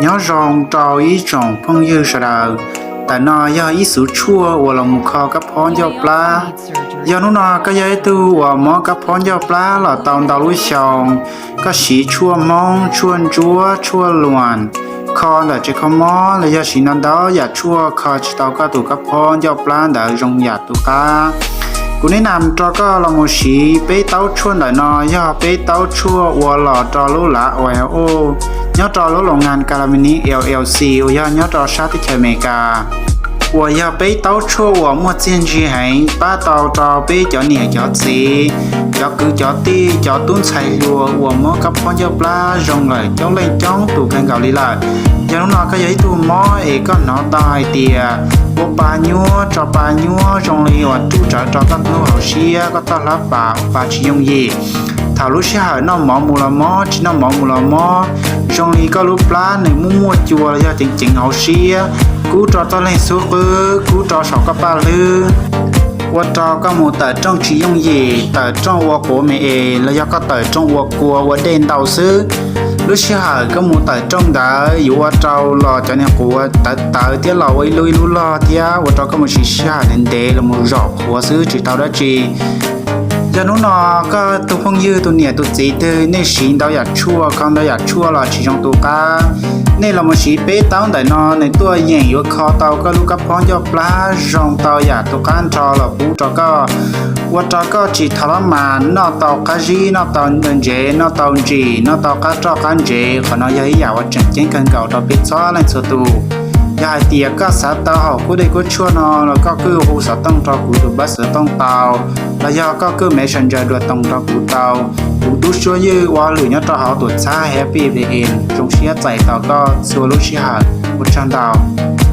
Nyob zoo rau ib tsoom phooj ywg sawv daws. Ntawm no yog ib xuv tshuaj uas los mus kho kab phob ncauj plab. Yog hnub no koj yog ib tug uas mob kab phob ncauj plab los tau ntau lub xyoo, koj siv tshuaj hmoob, tshuaj ntsuab, tshuaj luam, kho ntawm tsev kho mob los yog siv ntau ntau yam tshuaj kho tsis tau koj tus kab phob ncauj plab ntawd zoo yam tus qab. Kuv neb nam rau koj los mus siv peb taub tshuaj ntawm no, yog peb taub tshuaj ua los rau lub lav uas nyob rau lub loos ngas Kalamini L L C uas yog nyob rau sab teb chaws Amelikas, uas yog peb taub tshuaj uas muaj txiaj ntsig heev pab tau rau peb cov niam cov txiv, cov kwv cov tij, cov tub ntxhais hluas uas mob kab phob ncauj plab zoo lawm coob leej coob tus kawg nkaus li lawm. Yog hnub no koj yog ib tug mob es koj hnov tau hais tias ua pa nyuab tso pa nyuab zoo li uas ruj tsawv rau koj hnub hauv siab, koj toj hlab pas ua pa tsis yooj yim. Thaum lub sij hawm noj mov mus los mob, tsis noj mov mus los mob, zoo li koj lub plab nws muaj muaj cua los yog ceev ceev hauv siab, kub rau txoj leeg xub qwb, kub rau saum koj paj hlwb, ua rau koj mus tawm rooj tsis yooj yim, tawm rooj ua quav me es los yog koj tawm rooj ua kua ua dej ntau xwb. Lub sij hawm koj mus tawm rooj ntawd yuav ua rau los cov niag quav tawv tawv thiab los ua ib lub ib lub log thiab ua rau koj mus siv sij hawm ntev ntev los mus zom qhuav xwb tsis tau dab tsi. Yog hnub no koj tus phooj ywg tus niam tus txiv twg nej siv ntau yam tshuaj kho ntau yam tshuaj los tsis zoo tus qab, nej los mus siv peb taub ntawm no nws tuaj yeem yuav kho tau koj lub kab phob ncauj plab zoo tau yam tus qab nrho los pub rau koj, ua rau koj tsis thov lab mas noj tau qab zib, noj tau ntsev, noj tau ntsim, noj tau qab roj qab ntsev. Qhov no yog ib yam uas tseem ceeb kawg nkaus rau peb txhua leej txhua tus. Yog hais tias koj xav tau hom kub dej kub tshuaj no los koj kuj hu xov tooj rau kuv tus npawb xov tooj tau, los yog koj kuj Messenger dua toos rau kuv tau. Kuv Tub Suab Ywg ua lwm nyob rau hauv tuam txhab Happy V N zoo siab txais tau koj txhua lub sij hawm. Ua tsaug ntau.